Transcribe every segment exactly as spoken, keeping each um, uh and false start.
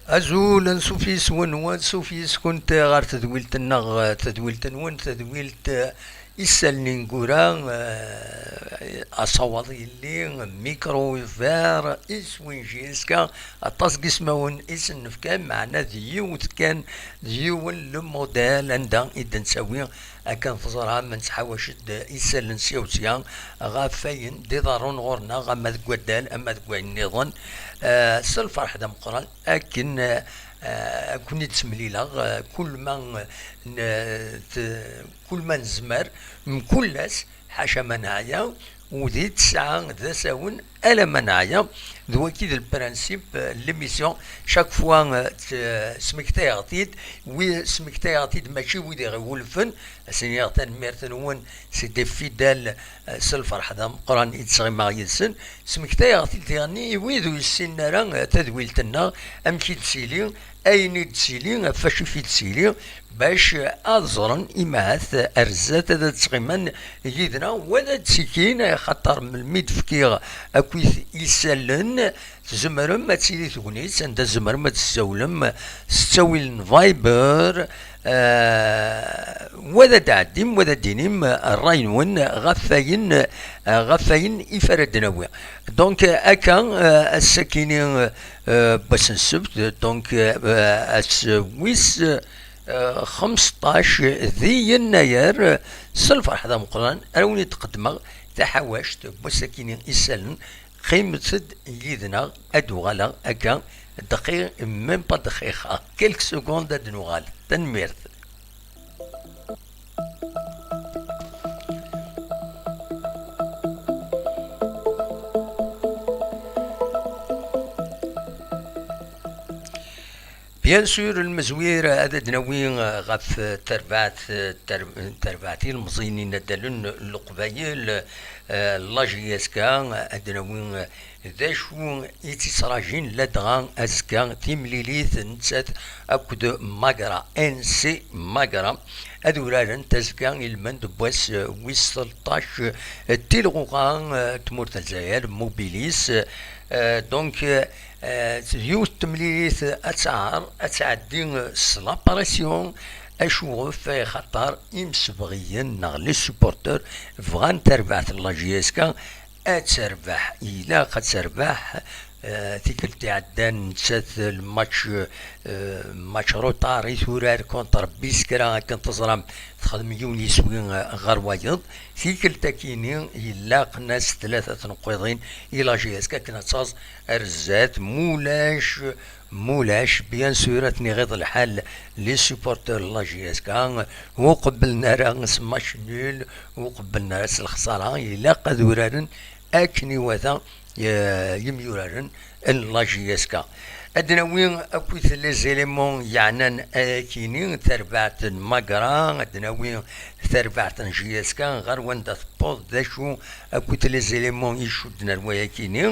Azul, ansuf yes-wen, wa ansuf yes-kunt ɣer tedwilt-nneɣ, tedwilt-nwen, tedwilt, eh, Isallen ineggura, eh, asawaḍ yelli, micro ouvert, iswi n J S K, aṭas n yismawen i sen-nefka, meɛna d yiwet kan, d yiwen le modèle anda i d-nettawi, akken teẓram, nettḥawac-d isallen sya u sya ɣef wayen d-iḍerrun ɣur-neɣ, ama deg waddal, ama deg wayen nniḍen, eh, s lferḥ d ameqqran, akken, eh, eh, ad ken-id-semlileɣ, eh, kul ma, eh, n-, t-, kul ma nezmer, mkul ass, ḥaca ma neɛya, udi tesɛa d asawen alamma neɛya. D waki d le principe, eh, n l'émission. Chaque fois, eh, t-, smektayeɣ-t-id, wi smektayeɣ-t-id mačči wid i ɣ-iwulfen, ad s-iniɣ tanemmirt-nwen, c'est des fidèles, eh, s lferḥ d ameqqran i d-sɣimeɣ yid-sen. Smektayeɣ-t-id diɣenni i wid ur yessinen ara, eh, tadwilt-nneɣ, amek i d-tili, ayen i d-tili, ɣef wacu i d-tili, bac ad ẓren imahat ar zdat ad ttɣiman yid-neɣ, wa ad ttikin, axaṭer melmi d-fkiɣ akkit isallen, tzemrem ad tili tegnit anda tzemrem ad tessawlem s ttawil n Viber, eh, wa ad d-tɛeddim, wa ad d-tinim ṛṛay-nwen ɣef wayen, ɣef wayen i f ara d-nawi. Donc, akka, eh, ass-akini, eh, n wass n ssebt, donc, eh, ass wis, eh, xemseṭṭac di yennayer, s lferḥ d ameqqran ara wen-id-qeddmeɣ taḥawact n wass-akini isallen. Qqimet-d yid-neɣ, ad d-uɣaleɣ akka, dqiq, même pas dqiqa, quelques secondes ad d-nuɣal. Tanemmirt. Bien sûr, lmezwir ad d-nawi ɣef terbaɛt, ter-, terbaɛt ilemẓiyen inaddalen n Leqbayel, eh, la J S K, ad d-nawi d acu i tt-ittṛajin ladɣa azekka timlilit nettat akked Magra, N C Magra, ad urarent azekka ilmend n wass, eh, wis tleṭṭac, eh, Tilɣuɣa, eh, tmurt n Lezzayer, Mobilis. Eh, donc, eh, yiwet n temlilit ad tɛer, ad tɛeddi s la pression, acuɣef? Axaṭer imsebɣiyen neɣ les supporters bɣan tarbaɛt n la J S K ad terbeḥ, ilaq ad terbeḥ. Eh, tikkelt iɛeddan nettat lmatch, eh, match retard i turar contre Biskra, akken teẓram texdem yiwen yiswi, eh, ɣer wayeḍ. Tikkelt akini ilaq nas tlata tneqqiḍin i la J S K akken ad taẓ ar zdat, mulac Mulac, bien sûr, ad ten-iɣiḍ lḥal les supporters n la J S K, ur qebblen ara s match nul, ur qebblen ara s lexsara, ilaq ad uraren akken iwata, eh, yimyuraren n la J S K. Ad d-nawi akkit les éléments yeɛnan ayakini, tarbaɛt n Magra, ad d-nawi tarbaɛt n J S K, ɣer wanda tewweḍ, d acu akkit les éléments icudden ar wayakini,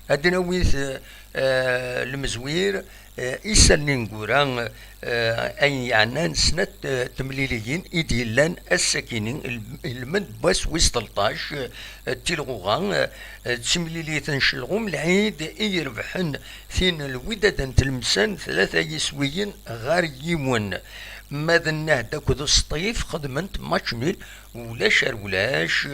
ad d-nawi, eh, eh, lmezwir, eh, isallen ineggura, eh, ayen yeɛnan snat, eh, temliliyin i d-yellan ass-akini, il-, ilmend n wass wis tleṭṭac, eh, Tilɣuɣa, eh, d timlilit n Celɣum Lɛid i irebḥen tin n Lwidad n Tlemsan, tlata yiswiyen ɣer yiwen. Ma d Nnehda akked Sṭif xedment match nul, ulac ar ulac,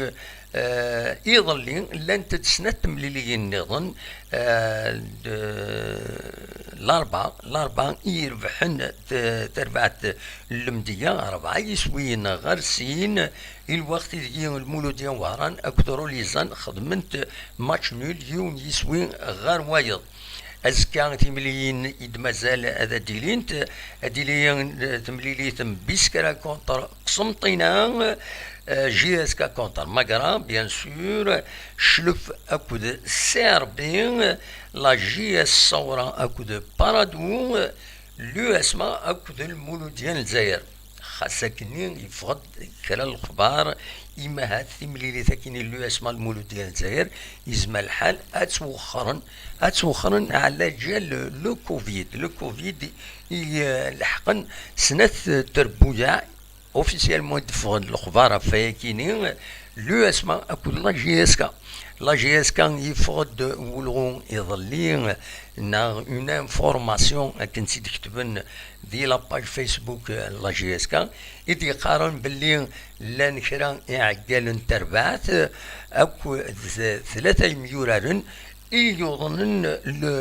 eh, iḍelli llant-d snat temliliyin nniḍen, eh, d-, Larba, Larba i irebḥen t-, tarbaɛt n Lemdeyya, rebɛa yiswiyen ɣer sin, i lweqt ideg Lmuludya Wehran akked Rulizan xedment match nul, yiwen yiswi ɣer wayeḍ. Azekka timliliyin i d-mazal ad d-ilint, ad d-ili, eh, temlilit n Biskra contre Qsenṭina, eh, J S K contre Magra, bien sûr, Cclef akked C R B, la J S Sawra akked Paradou, l'U S M A akked Lmuludya n Lezzayer. Xas akkenni yeffeɣ-d kra n lexbar, imahat timlilit akkenni n l'U S M A Lmuludya n Lezzayer, yezmer lḥal ad twexxren, ad twexxren ɛlaǧal le, le Covid. Le Covid i, eh, leḥqen snat n trebbuyaɛ, officiellement i d-ffɣen lexbar ɣef wayakini, l'U S M A akked la J S K. La J S K yeffeɣ-d ulɣu iḍelli, neɣ une information akken tt-id-ketben di la page Facebook, euh, la J S K, i d-yeqqaren belli llan kra iɛeggalen n terbaɛt akked tlata yemyuraren i yuḍnen le,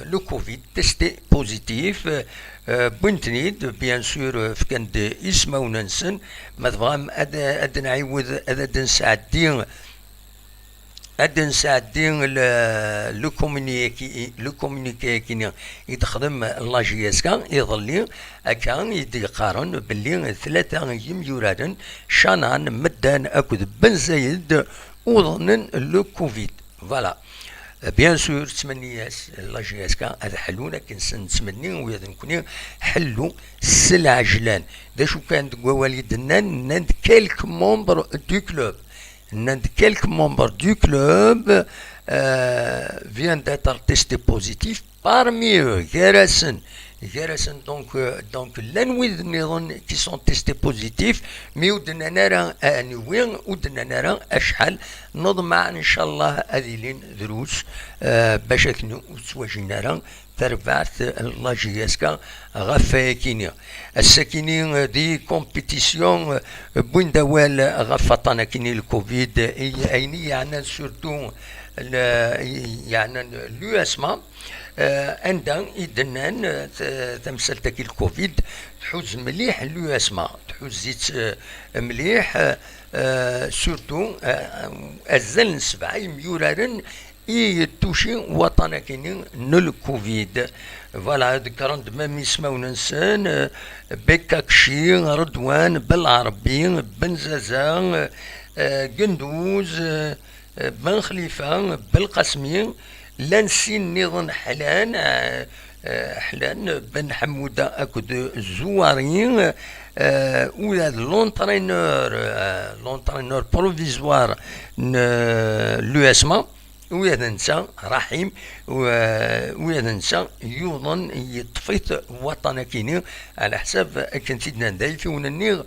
le covid, testé positif, euh, wwin-ten-id, bien sûr, euh, fkan-d ismawen-nsen. Ma tebɣam ad, ad nɛiwed ad, ad nsɛeddi, ad nsɛeddi le, le communiqué, le communiqué-agi i d-texdem la J S K iḍelli, akka i d-yeqqaren belli tlata yimyuraren, Canan, Meddan akked Ben Zayed, uḍnen le covid. Voilà. Bien sûr, ttmenni-as la J S K ad ḥellun akken s-, nettmenni ula d nekkni, ḥellu s lɛejlan. D acu kan deg wawal i d-nnan, nnan-d quelques membres du club. Nnan-d quelques membres du club, euh, viennent d'être testés positifs. Parmi eux, gar-asen, gar-asen, donc, euh, donc, llan wid nniḍen qui sont testés positifs, mi ur d-nnan ara aniwi, ur d-nnan ara acḥal. Neḍmeɛ, ncallah, ad ilin drus, euh, bac akken ur ttwajin ara tarbaɛt n la J S K ɣef wayakini. Ass-akini, euh, di compétition, euh, wwin-d awal ɣef waṭṭan-akini n le covid, i, ayen i yeɛnan surtout le, i yeɛnan l'U S M A, euh, anda i d-nnan, euh, t-, tamsalt-agi n le covid tḥuz mliḥ l'U S M A, tḥuz-itt, euh, mliḥ, euh, surtout, euh, azal n sebɛa yemyuraren i tuci waṭṭan-akini n le covid. Voilà, ḍekkren-d même ismawen-nsen, euh, Bekakci, Redwan, Belɛerbi, Ben Zaza, euh, Genduz, euh, Ben Xlifa, Belqasmi, llan sin nniḍen ḥlan, euh, euh, ḥlan, Ben Ḥemmuda akked Zouari, euh, ula d l'entraîneur, euh, l'entraîneur provisoire n, euh, l'U S M A, ula d netta, Raḥim, u-, ula d netta yuḍen, yeṭṭef-it waṭṭan-akini, ɛla ḥsab akken tt-id-nnan d ayfiwen-nni.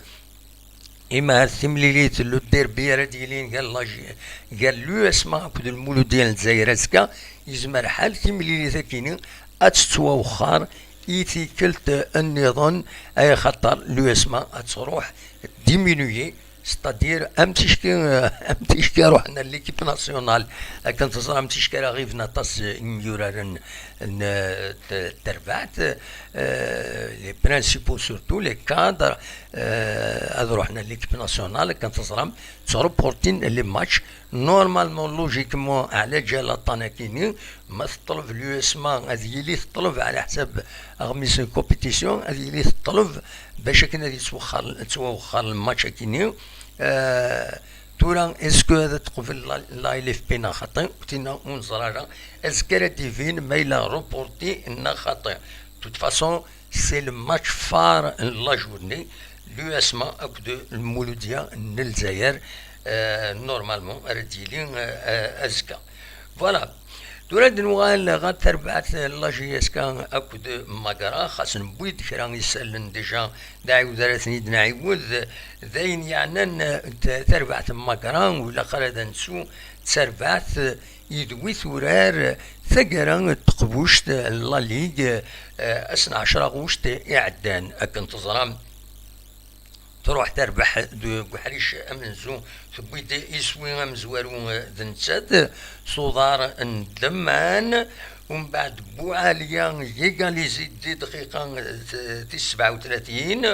Ima ar timlilit, le derby ara d-yilin gar la J-, gar l'U S M A akked Lmuludya n Lezzayer azekka, yezmer lḥal timlilit-akini ad tettwawexxar i tikkelt nniḍen, ay axaṭer l'U S M A ad truḥ diminuer, c'est-à-dire am ticki, am ticki ruḥen à l'équipe nationale. Akken teẓram, ticki ara ɣiben aṭas imyuraren n, n, terbaɛt, euh, les principaux surtout, les cadres, euh, ad ruḥen à l'équipe nationale, akken teẓram, ttreportin les matchs. Normalement, logiquement, ɛla ǧal aṭṭan-akini, ma teṭleb l'U S M A ad yili teṭleb ɛla ḥsab aɣmis n compétition, ad yili teṭleb bac akken ad yettwexxar, yettwawexxar lmatch-akini. Euh, tura, est-ce que ad teqbel la, la L F P neɣ xaṭi? Ur tinna, ur neẓri ara. Azekka ara d-ibin ma yella reporté neɣ xaṭi. De toute façon, c'est le match phare n la journée, l'U S M A akked Lmuludya n Lezzayer, euh, normalement, ara d-yili, euh, euh, azekka. Voilà. Tura ad nuɣal ɣer terbaɛt n la J S K akked Magra, xas newwi-d kra isallen déjà, d aɛiwed ara ten-id-nɛiwed, d ayen yeɛnan, euh, t-, terbaɛt n Magra, ur ilaq ara ad nettu d tarbaɛt, euh, idwi turar taggara n teqbuct n La Ligue, eh, ass n ɛecra ɣuct iɛeddan. Akken teẓram, truḥ terbeḥ deg uḥric amenzu, tewwi-d iswi amezwaru, eh, d nettat, s uḍar n Lemman, umbeɛd Buɛaliya yegalizi di dqiqa, eh, tis sebɛa u tlatin,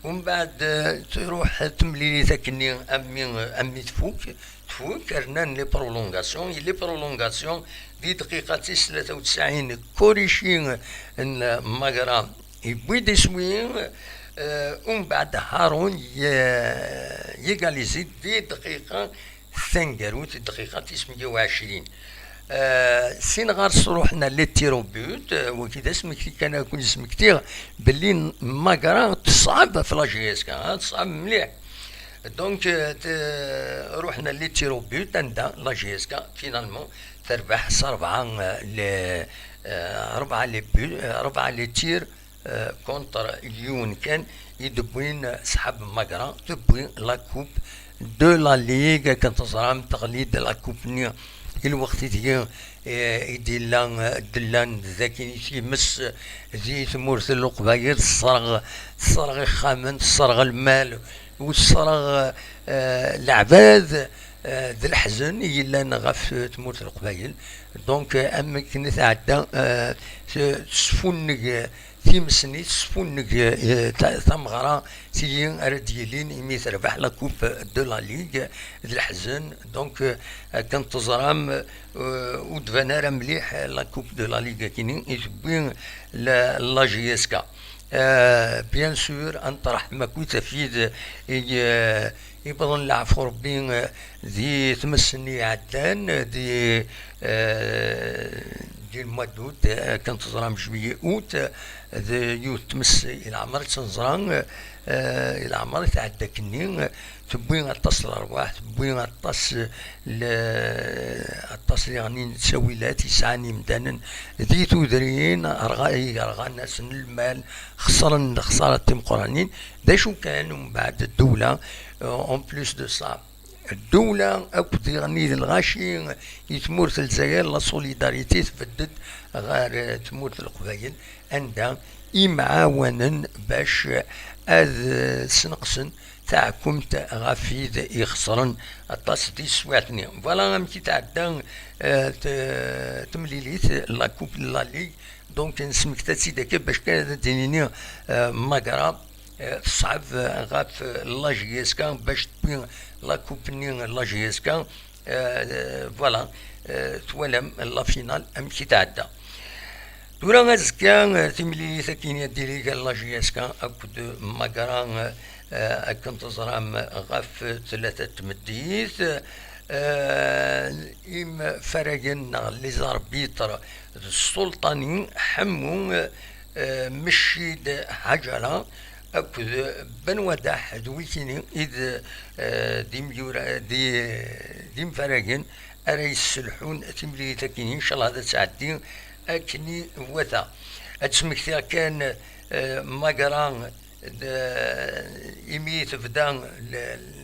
umbeɛd, eh, truḥ temlilit akkenni ammi, ammi tfuk, tfuk, rnan les prolongations, et les prolongations, di dqiqa tis tlata u tesɛin, Kurici n Magra yewwi-d iswi, eh, umbeɛd Harun ye-, yegalizi di dqiqa taneggarut, dqiqa tis meyya u ɛecrin. Eh, sin ɣer-s ruḥen les tirs au but, eh, wagi d asmekti kan ad ken-smektiɣ belli Magra teṣɛeb ɣef la J S K, ah, teṣɛeb mliḥ. Donc, euh, t-, ruḥna les tirs au but, anda la J S K, finalement, terbeḥ s rebɛa, euh, les, euh, rebɛa les buts, euh, rebɛa les tirs, euh, contre yiwen kan, i d-wwin, euh, ṣṣḥab Magra, tewwi la coupe de la Ligue, akken teẓram, teɣli-d la coupe-nni i lweqt ideg, eh, i d-yella, eh, d-llan d akin i times di tmurt n Leqbayel, tesserɣ, tesserɣ ixxamen, tesserɣ lmal, u tesserɣ, eh, leɛbad, eh, d leḥzen i yellan ɣef tmurt n Leqbayel. Donc, eh, am akken i tɛedda, eh, t-, tesfunneg, eh, times-nni, tesfunneg, eh, ta-, tameɣra tigi ara d-yilin imi terbeḥ la Coupe de la Ligue d leḥzen. Donc, eh, akken teẓram, eh, ur d-ban ara mliḥ la Coupe de la Ligue akini i tewwi la, la J S K. Eh, bien sûr, ad nṭerḥ maku tafid i, eh, iwḍen leɛfu Rebbi, eh, di tmes-nni iɛeddan, di, eh, di le mois d'août, eh, akken teẓram juillet, août, eh, d yiwet tmes i leɛmer i tt-neẓra, eh, i leɛmer i tɛedda akkenni, eh, tewwi aṭas n lerwaḥ, tewwi aṭas, eh, le-, aṭas diɣen n ttawilat yesɛan imdanen di tudrin, rɣa-, yerɣan-asen lmal, xesren lexsarat timeqqranin. D acu kan, umbeɛd ddewla, eh, en plus de ça, ddewla akked diɣen d lɣaci i tmurt n Lezzayer, la solidarité tbedd-d ɣer, eh, tmurt n Leqbayel, anda imɛawanen bac ad, eh, sneqsen taɛkemt ɣef wid ixesren aṭas di teswiɛt-nni. Voilà amek i tɛedda, eh, t-, temlilit, la Coupe de la Ligue. Donc, nesmekta-tt-id akka bac kan ad d-nini, eh, magra, eh, teṣɛeb, eh, ɣef, eh, la J S K bac tewwi la coupe-nni la J S K. Eh, voilà, eh, twalam la finale amek i tɛedda. Tura azekka, eh, timlilit akkin ad d-tili gar la J S K akked Magra, eh, akken teẓram ɣef tlata n tmeddit, eh, imfaragen neɣ les arbitres d Ssulṭani Ḥemmu, eh, Meccid Ḥaǧara akked Ben Wadaḥ d wikini i d, eh, d imyura-, d i-, d imfaragen ara yesselḥun timlilit-agi, incallah ad tɛeddi akken iwata. Ad smektiɣ kan, eh, Magra d, imi tebda l-, l-,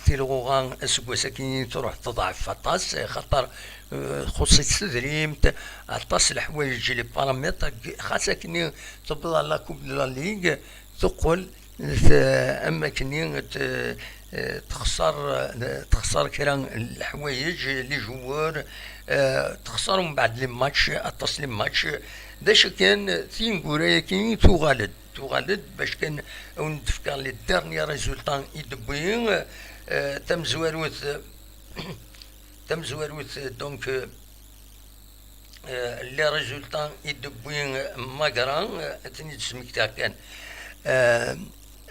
tilɣuɣa aseggas-agi truḥ teḍɛef aṭas, xaṭer, eh, txuṣṣ-itt tedrimt, aṭas n leḥwayeǧ, les paramètres, xas akken tewweḍ ɣer la Coupe de la Ligue, teqqel t-, am akken t-, eh, texṣer, eh, texṣer kra n leḥwayeǧ, les joueurs, eh, texṣer umbeɛd les matchs, aṭas les matchs. D acu kan, tineggura-agi tuɣal-d, tuɣal-d bac kan ad wen-d-fkeɣ les derniers résultats i d-tewwi, eh, tamezwarut, tamezwarut, donc, eh, eh, les résultats i d-tewwi Magra, eh, ad ten-id-smektiɣ kan. Eh,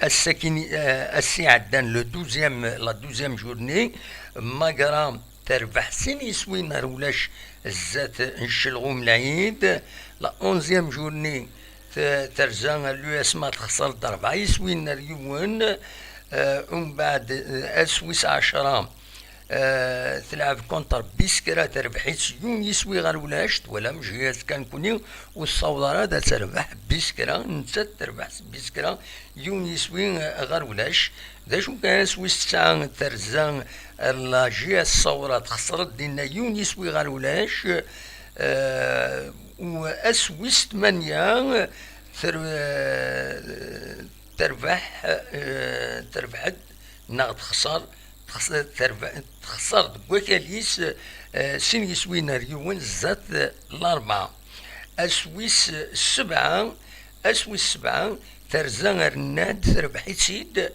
ass-agi, eh, ass iɛeddan, le douzième, la douzième journée, Magra terbeḥ sin yiswin ar ulac zdat n Ccelɣum Lɛid. La onzième journée, t-, terza l'U S M A, texṣer-d rebɛa yiswin ar yiwen. Eh, umbeɛd, eh, ass wis ɛecṛa, eh, telɛeb contre Biskra, terbeḥ-itt yiwen yiswi ɣer ulac. Twalam, J S K nekkni ur tessaweḍ ara ad terbeḥ Biskra, nettat terbeḥ Biskra yiwen yiswi, eh, ɣer ulac. D acu kan, ass wis tesɛa terza ar la J S Saoura, texṣer-d dinna yiwen yiswi ɣer ulac. Eh, u ass wis tmanya ter-, eh, terbeḥ, eh, terbeḥ-d neɣ texṣer, texṣ-, terbe-, texṣer deg wakal-is, eh, sin yiswin ar yiwen zdat, eh, Larebɛa. Ass wis sebɛa, ass wis sebɛa, terza ar nnad, terbeḥ-itt-id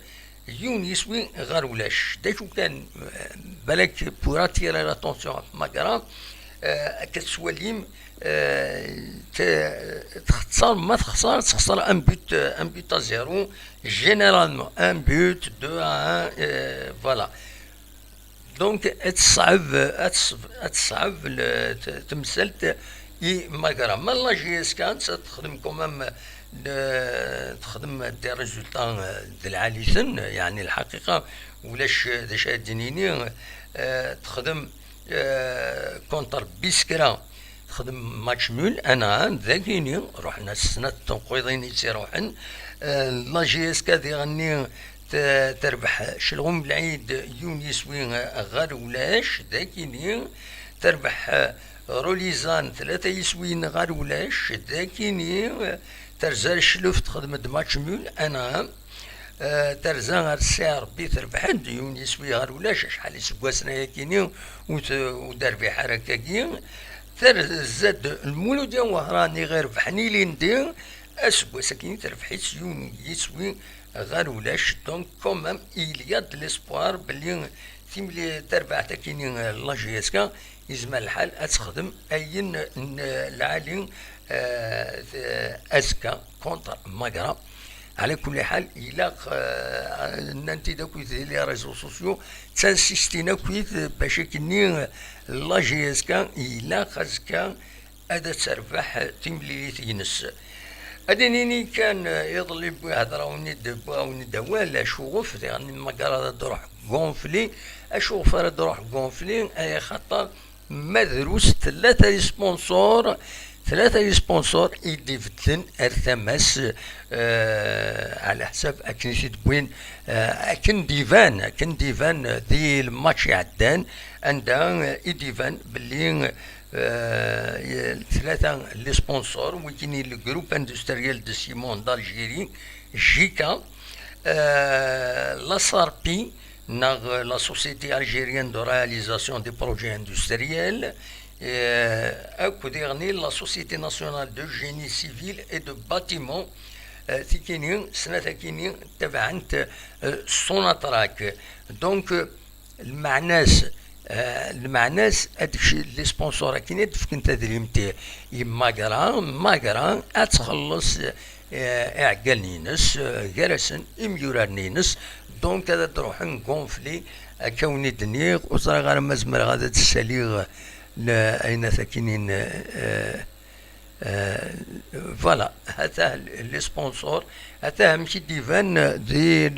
yiwen yiswi ɣer ulac. D acu kan, eh, balak pour attirer l'attention ɣef Magra, eh, akka tettwalim, eh, te-, texṣer, ma texṣer, texṣer un but, un but à zéro, généralement, un but, deux à un, eh, voilà. Donc, ad teṣɛeb, ad teṣ-, ad teṣɛeb le-, t-, temsalt i Magra. Ma la J S K, nettat texdem quand même, le-, texdem des résultats, eh, d lɛali-ten, yeɛni lḥaqiqa, ulac d acu ad d-nini, eh, texdem, eh, contre Biskra, texdem match nul, un à un, dagini, ruḥen-as snat tenqiḍin i tt-iruḥen. Eh, la J S K diɣenni Terbeḥ Celɣum Lɛid yiwen yiswi ɣer ulac, d akini. Terbeḥ Rolizan tlata yiswiyen ɣer ulac, d akini. Terza Lecluf texdem-d match nul, anɛam. Terza ar Ssi Ṛebbi terbeḥ-d yiwen yiswi ɣer ulac, acḥal iseggasen ayakini ur d-terbiḥ ara akkagi. Terza-d Lmuludya Wehran i ɣ-irebḥen ilindi, aseggas-agi terbeḥ-itt yiwen yiswi ɣer ulac. Donc quand même il y a de l'espoir belli timli tarbaɛt akini la J S K yezmer lḥal ad texdem ayen n lɛali azekka contre Magra. Ɛla kulli ḥal, ilaq, nnan-t-id akkit di les réseaux sociaux, ttansistin akkit bac akkenni la J S K ilaq azekka ad terbeḥ timlilit-ines. Ad d-nini kan, iḍelli wwiɣ-d awal acuɣef diɣen Magra ad d-ruḥ gonfli. Acuɣef ara d-ruḥ gonfli? Ay axaṭer ma drus tlata yesponsor, tlata yesponsor i d-ibedden ar tama-s, ɛla ḥsab akken i t-id-wwin, akken d-iban, akken d-iban di lmatch iɛeddan, anda i d-iban belli tlata les sponsors, wigini le groupe industriel de ciment d'Algérie, J K, la SARPI, neɣ la Société Algérienne de Réalisation des Projets Industriels, akked diɣen la Société Nationale de Génie Civil et de Bâtiment, tikini, snat akini, tabɛent Sonatrach. Donc, lmeɛna-s, lmeɛna-s ad d-kcen les sponsors akken ad d-fken tadrimt i Magra, Magra ad txelleṣ iɛeggalen-ines, gar-asen imyuraren-ines. Donc ad d-ruḥen gonfli, akka wen-id-nniɣ, ur ẓriɣ ara ma zemreɣ ad d-ssaliɣ ayen akinin. Voilà, ata les sponsors, ata amek i d-iban di,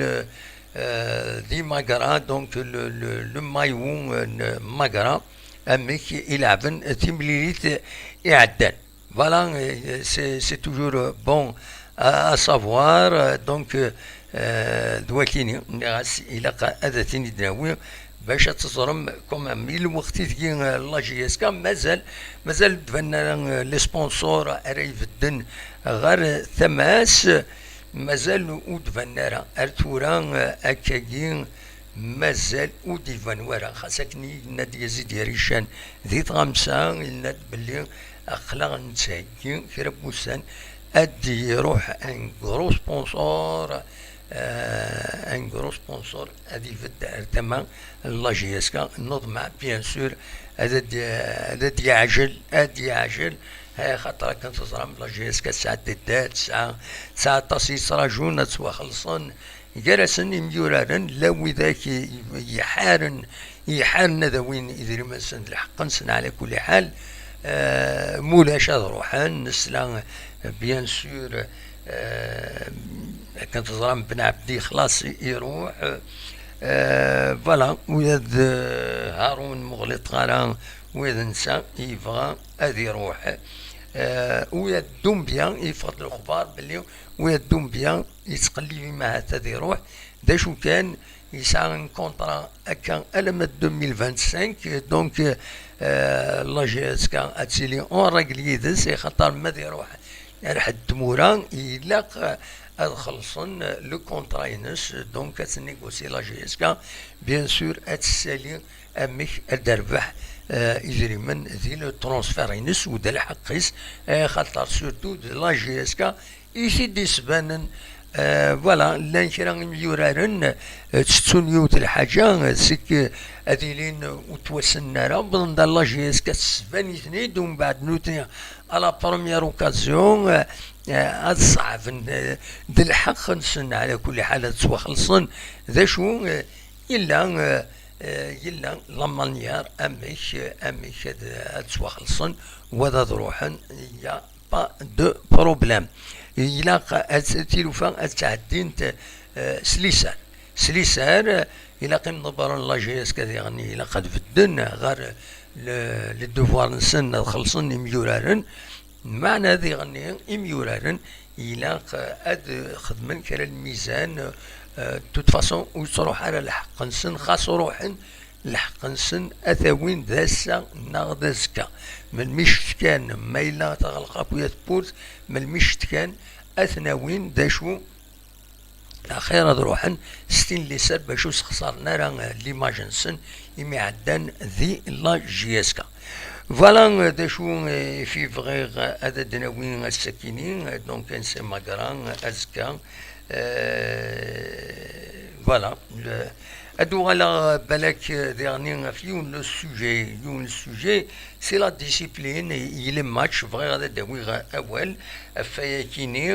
di Magra, donc le, le, le maillot n Magra, amek i leɛben timlilit iɛeddan. Voilà, c'est toujours bon à savoir. Donc d wakini, nniɣ-as ilaq ad t-in-id-nawi bac ad teẓrem quand même i lweqt ideg la J S K mazal, mazal ur d-banen ara les sponsors ara ibedden ɣer tama-s, mazal ur d-banen ara ar tura. Akkagi mazal ur d-iban wara, xas akken i yenna-d Yazid Yarican di tɣamsa, yenna-d belli aql-aɣ nettheggi kra n wussan ad d-iruḥ un gros sponsor, un gros sponsor ad ibedd ar tama n la J S K. Neḍmeɛ bien sûr ad d-yeɛjel, ad d-yeɛjel, xaṭer akken teẓram la J S K tesɛa ddad, tesɛa, tesɛa aṭas yettrajun ad ttwaxellṣen. Gar-asen imyuraren, llan widak i, i, iḥaren, iḥaren ad awin idrimen-nsen d lḥeqq-nsen ɛla kulli ḥal. Mulac ad ruḥen, nesla bien sûr, akken teẓram Ben Ɛebdi xlaṣ iruḥ. Voilà, ula d Harun Muɣliṭ ɣara, ula d netta yebɣa ad iruḥ. Ula d Dumbia yeffeɣ-d lexbar belli ula d Dumbia yettqellib i ma ahat ad iruḥ. D acu kan, yesɛa un contrat akka alamma d deux mille vingt-cinq, donc la J S K ad tili en règle yid-s, axaṭer ma ad iruḥ ar ḥedd n tmura ilaq ad xellṣen le contrat-ines. Donc ad tnégocier la J S K, bien sûr ad tessali amek ad d-terbeḥ idrimen di le transfert-ines u d lḥeqq-is, axaṭer surtout d la J S K i t-id-isbanen. Voilà, llan kra imyuraren ttettun yiwet lḥaǧa, c'est que ad ilin ur ttwassnen ara, wwḍen-d ar la J S K tesban-iten-id, umbeɛd nutni à la première occasion ad ṣeɛben d lḥeqq-nsen ɛla kulli ḥal ad ttwaxellṣen. D acu yella, yella la manière amek, amek ad, ad ttwaxellṣen, wa d ad ruḥen, ya pas de problème. Ilaq ad, tilufa ad ttɛeddint s liser. S liser, ilaq imḍebbren n la J S K diɣen ilaq ad bedden ɣer le, les devoirs-nsen ad xellṣen imyuraren. Meɛna diɣen imyuraren ilaq ad xedmen kra n lmizan, Euh, de toute façon, ur yettruḥ ara lḥeqq-nsen, xas ruḥen, lḥeqq-nsen ad t-awin d ass-a neɣ d azekka. Melmi i c-fkan, ma yella teɣleq akk ya tewwurt, melmi i c-fkan, ad ten-awin d acu, axir ad ruḥen s tin liser bac ur sexsaren ara, euh, l'image-nsen imi ɛeddan di la J S K. Voilà, euh, d acu, euh, i fi bɣiɣ, euh, ad d-nawi ass-akini, euh, donc, ad nsemmager, euh, azekka. Euh, voilà. Le, ad uɣaleɣ, euh, balak, euh, diɣenni ɣef yiwen n sujet, yiwen n sujet, c'est la discipline, i, i les matchs, bɣiɣ ad d-awiɣ awal ɣef wayakini,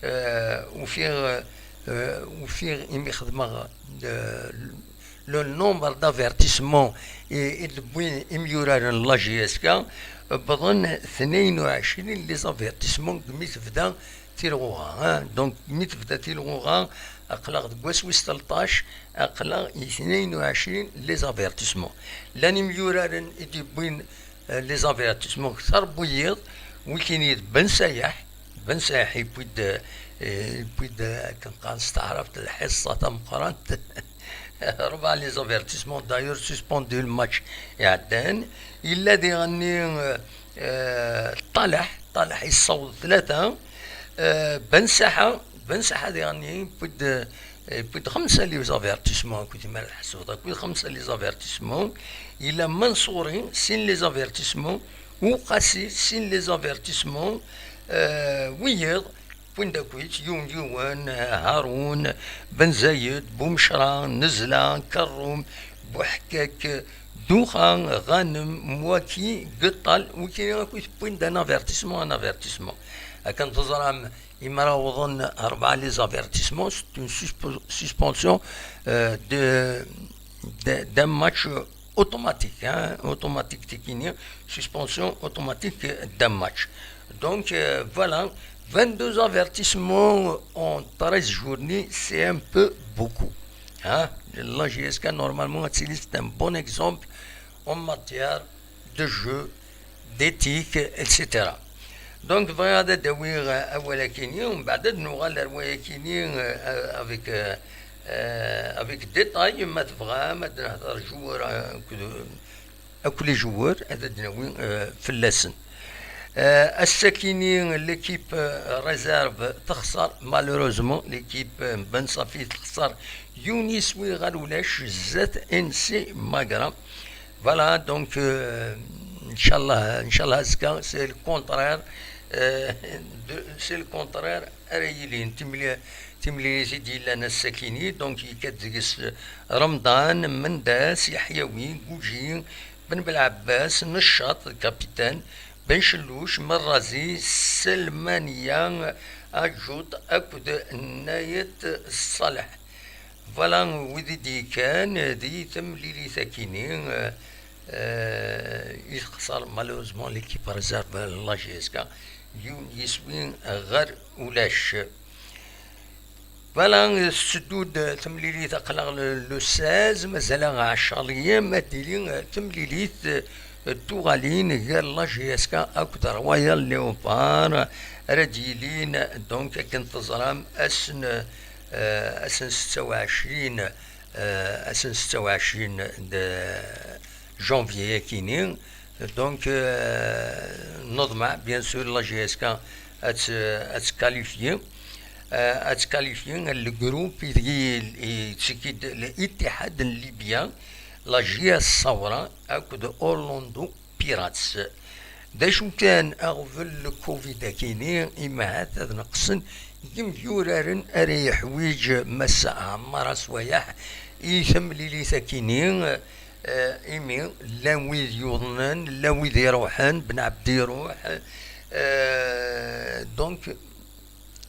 euh, ufiɣ, euh, ufiɣ imi xedmeɣ, euh, le nombre d'avertissements i, i d-wwin imyuraren n la J S K, wwḍen tnayen u ɛecrin les avertissements deg mi tebda tilɣuɣa, hein. Donc, mi tebda tilɣuɣa, aql-aɣ deg wass wis tleṭṭac, aql-aɣ i tnayen u ɛecrin les avertissements. Llan imyuraren i d-yewwin, euh, les avertissements kter n wiyiḍ, wikini d Ben Sayaḥ. Ben Sayaḥ yewwi-d, euh, yewwi-d, euh, akken qqaren s taɛrabt, lḥiṣṣa tameqqrant. Rebɛa les avertissements, d'ailleurs suspendu le match iɛeddan. Yella diɣenni, euh, euh, Ṭalaḥ, Ṭalaḥ yessaweḍ tlata. Euh, Ben Saḥa, Ben Saḥa diɣenni yewwi-d, euh, yewwi-d xemsa les avertissements, akked mi ara tḥesbeḍ, akked xemsa les avertissements. Yella Mansouri, sin les avertissements. Uqasi, sin les avertissements. Euh, wiyiḍ, wwin-d akkit, yiwen yiwen, Harun, Ben Zayed, Bumecra, Nezla, Kerrum, Buḥkak, Duxa, Ghanem, Mwaki, Gettal, wikini akkit wwin-d un avertissement, un avertissement. Akken teẓram, imi ara awḍen rebɛa les avertissements, c'est une suspo-, suspension, euh, de, de, d'un match automatique, hein, automatique, tikini, suspension automatique d'un match. Donc, euh, voilà, vingt-deux avertissements en treize journées, c'est un peu beaucoup. Hein. La J S K, normalement, c'est un bon exemple en matière de jeu, d'éthique, et cetera. Donc, bɣiɣ ad d-awiɣ, euh, awal-akini, umbeɛd ad nuɣal ar wayakini, euh, avec, euh, euh, avec détail, ma tebɣam, ad nehder joueur, euh, akked, akk les joueurs, ad d-nawi, euh, fell-asen. Euh, ass-akini, l'équipe, euh, réserve texṣer, malheureusement, l'équipe, euh, Ben Safi texṣer yiwen yiswi ɣer ulac, zdat N C Magra. Voilà, donc, euh, inchallah, inchallah, azekka, c'est le contraire, euh, de, c'est le contraire ara yilin. Timli-, timlilit i d-yellan ass-akini, donc, yekka-d deg-s Remḍan, Mendas, Yeḥyawi, Guji, Ben Belɛebbas, Neccaṭ, capitaine, Ben Celluc, Merrazi, Selmania, Aǧut akked Nayet Ṣaleḥ. Voilà wid i d-yekkan di temlilit-akini, euh, euh, i texṣer malheureusement l'équipe réserve n la J S K, yiwen yiswi ɣer ulac. Voilà, tetteddu-d temlilit, aql-aɣ le, le seize, mazal-aɣ ɛecṛa layam, ad d-tili, euh, temlilit, euh, tuɣalin gar la J S K akked Royal Léopard, ara d-yilin, donc, akken teẓram, ass n, euh, ass n setta u ɛecrin, euh, ass n setta u ɛecrin de janvier-akini. Donc, euh, neḍmeɛ, bien sûr, la J S K ad t-, ad tkalifyi, euh, ad tkalifyi le groupe ideg i, i, yettiki-d l'Ittihad n Libya, la J S Saoura akked Orlando Pirates. D acu kan, aɣbel n covid-akini, imahat ad neqsen yimyuraren ara yeḥwiǧ Mass Ɛmar Aswayeḥ i temlilit-akini, eh, imi llan wid yuḍnen, llan wid iruḥen, Ben Ɛebdi iruḥ, eh, donc,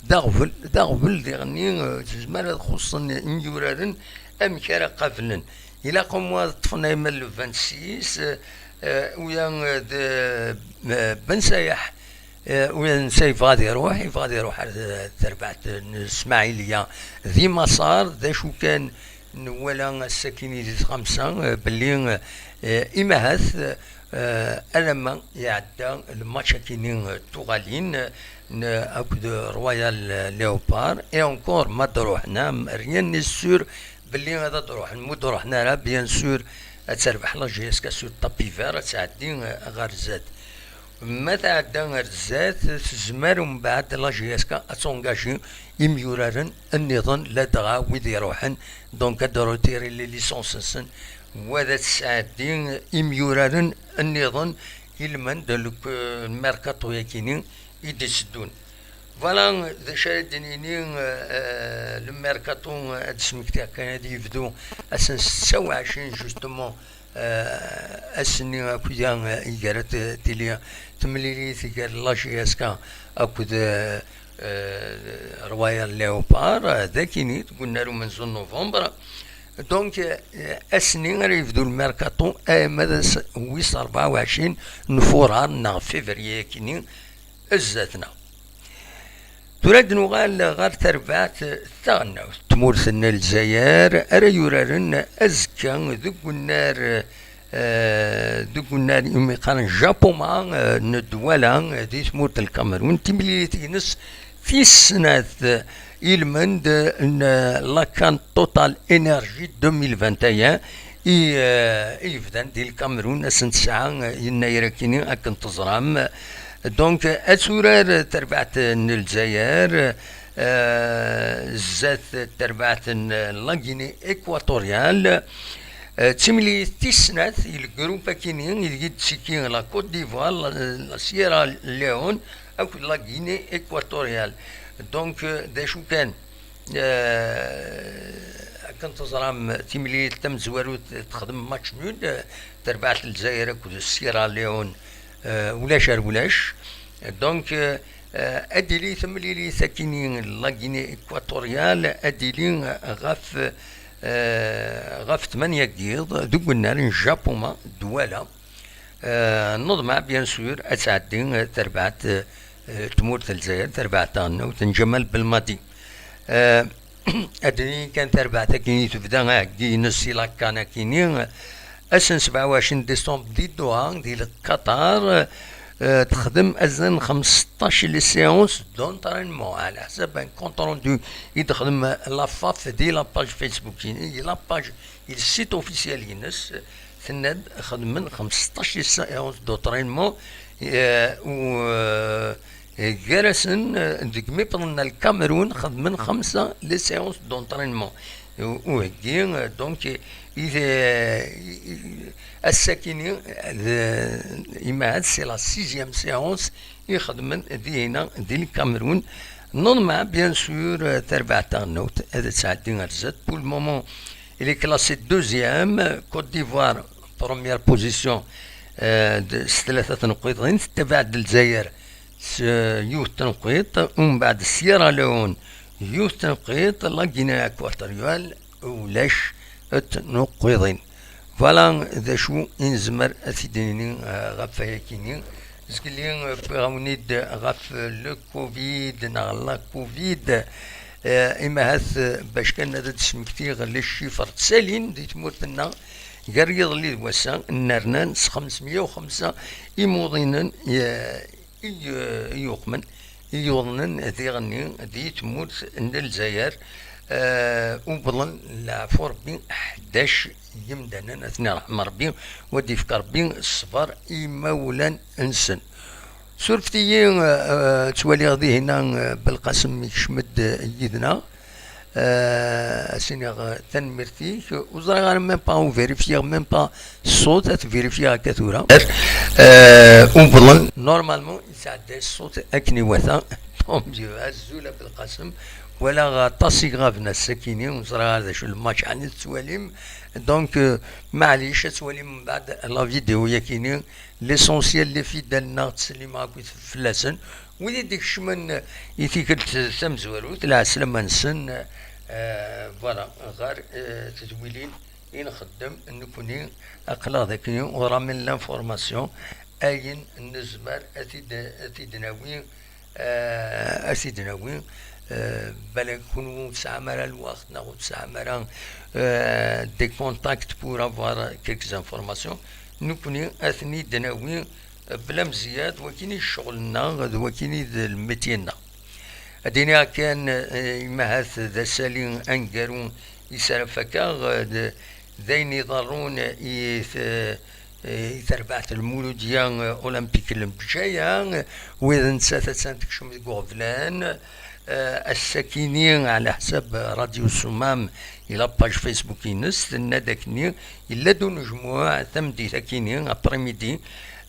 d aɣbel, d aɣbel diɣenni, euh, tezmer ad xuṣṣen imyuraren amek ara qablen. Ilaq umu ad ṭṭfen ayma le vingt-six, euh, euh, uya, euh, d, euh, Ben Sayaḥ, euh, uya netta yebɣa ad iruḥ, yebɣa ad iruḥ ar, euh, terbaɛt n Smaɛiliya di Maṣer, d acu kan nwala ass-akini di tɣamsa, euh, belli, euh, imahat, euh, Euh, alamma iɛedda lmatch akini, euh, tuɣalin, euh, n-, akked Royal Léopard, et encore ma d-ruḥen, am, rien n'est sûr belli ad d-ruḥen. Ma ur d-ruḥen ara, bien sûr, ad terbeḥ la J S K sur tapis vert, ad tɛeddi, euh, ɣer zdat. Ma tɛedda ɣer zdat, tezmer umbeɛd la J S K ad tengaji imyuraren nniḍen, ladɣa wid iruḥen, donc ad d-retiri les licences-nsen, wa ad tesɛeddi imyuraren nniḍen ilmend le mercato-yakini i d-iteddun. Voilà d acu ara d-nini, euh, euh, le mercato, euh, ad d-smektiɣ kan ad yebdu ass n setta u ɛecrin, justement, euh, ass-nni akk-ya, euh, i gar ad tili temlilit gar la J S K akked, euh, euh, Royal Léopard, euh, d akini deg unnar umenzu n novembre. Donc, euh, ass-nni ara yebdu le mercato, arma d ass wis rebɛa u ɛecrin n furar neɣ février akini, zdat-neɣ. Tura ad nuɣal ɣer terbaɛt taɣelnawt. Tmurt n Lezzayer ara yuraren azekka deg unnar, eh, deg unnar umi qqaren Japoma, eh, n Dwala, eh, di tmurt n Lkamerun. Timlilit-ines tis snat, eh, ilmend n la CAN Total Energy deux mille vingt et un i, eh, i yebdan di Lkamerun ass n tesɛa, eh, yennayer akini, akken teẓram. Donc, ad turar terbaɛt n Lezzayer, eh, zdat terbaɛt n la Guinée équatoriale. Eh, d timlilit tis snat i lgrup akini ideg i d-ttekki la Côte d'Ivoire, la, la Sierra Leone akked la Guinée équatoriale. Donc, eh, d acu kan, eh, akken teẓram, timlilit tamezwarut texdem match nul, eh, terbaɛt Lezzayer akked Sierra Leone, eh, ulac ar ulac. Donc, eh, eh, ad d-tili temlilit akini la Guinée équatoriale, ad d-tili ɣef, eh, ɣef tmanya n yiḍ deg unnar n Japoma, Dwala. Eh, neḍmeɛ, bien sûr, ad tɛeddi, eh, terbaɛt, eh, tmurt n Lezzayer, terbaɛt taɣelnawt n Ǧamal Belmadi. Eh, ad d-nini kan terbaɛt akini tebda aheggi-ines i la CAN akini, ass n sebɛa u ɛecrin décembre di Doha, di Qatar, eh, texdem azal n xmesṭac les séances d'entraînement, ɛla ḥsab un compte rendu i d-texdem la FAF di la page Facebook-ines, di la page, di le site officiel-ines, tenna-d xedmen xmesṭac les séances d'entraînement, eh, u, eh, gar-asen, eh, deg mi wwḍen ar Lkamerun, xedmen xemsa les séances d'entraînement. U-, uheggi, eh, donc, i, i, i, ass-akini, d, imaɛad, c'est la sixième séance i xedmen dihina di Lkamerun. Neḍmeɛ, bien sûr, eh, terbaɛt taɣelnawt ad tɛeddi ar zdat. Pour le moment, il est classé deuxième, Côte d'Ivoire, première position, euh, de, s tlata tneqqiḍin, tettabaɛ-d Lezzayer s, euh, yiwet tneqqiḍt, umbeɛd Sierra Leone, yiwet tneqqiḍt, la Guinée équatoriale, ulac tneqqiḍin. Voilà d acu i nezmer ad t-id-nini, euh, ɣef wayakini. Zgelli, euh, wwiɣ-awen-id ɣef le Covid neɣ la Covid. Eh, imahat, eh, bac kan ad d-smektiɣ les chiffres ttalin di tmurt-nneɣ, gar yiḍelli d wass-a, nnernan s xemsemya u xemsa imuḍinen, eh, i, eh, i yuqmen, i yuḍnen diɣenni di tmurt n Lezzayer, eh, uwḍen leɛfu Rebbi ḥdac yimdanen, ad ten-iṛḥem Rebbi, u ad d-ifk Rebbi ṣṣber i imawlan-nsen. Surfet-iyi, eh, eh, ttwaliɣ dihin, eh, Belqasem ikcem-d, eh, yid-neɣ. Eh, ad s-iniɣ, eh, tanemmirt-ik. Ur ẓriɣ ara même pas, ur vérifier même pas ṣṣut, ad t-vérifier akka tura. Eh, uwḍen. Normalement, yesɛedday ṣṣut akken iwata. Tant mieux. Azul a Belqasem. Walaɣ aṭas iɣaben ass-akini, ur ẓriɣ ara d acu lmatch ɛni tettwalim. Donc, eh, maɛlic, ad twalim mbeɛd la vidéo-yakini. L'essentiel, les fidèles-nneɣ, ttsellimeɣ akkit fell-asen. Wid i d-ikecmen i tikkelt tamezwarut, lɛeslama-nsen, eh, voilà, ɣer, eh, tedwilin i nxeddem nekkni, aql-aɣ dagi, on ramène l'information, ayen nezmer ad t-id-, ad t-id-nawi, eh, ad t-id-nawi, eh, balak kunwi ur tesɛam ara lweqt, neɣ ur tesɛam ara, eh, des contacts pour avoir quelques informations. nekkni ad ten-id-nawi, eh, bla mzeyya, d wakin i d ccɣel-nneɣ, d wakin i d lmetye-nneɣ. Ad d-iniɣ kan, eh, imahat d asali aneggaru i s ara fakeɣ, eh, d, d ayen iḍerrun i t-, eh, i terbaɛt n Lmuludya, eh, Olympique n Bgaya, eh, wid nettat attan tekcem deg uɣeblan. Eh, ass-akini, ɛla ḥsab Radio Sumam, i la page Facebook-ines, tenna-d akkenni, yella-d unejmuɛ tameddit akini, après-midi,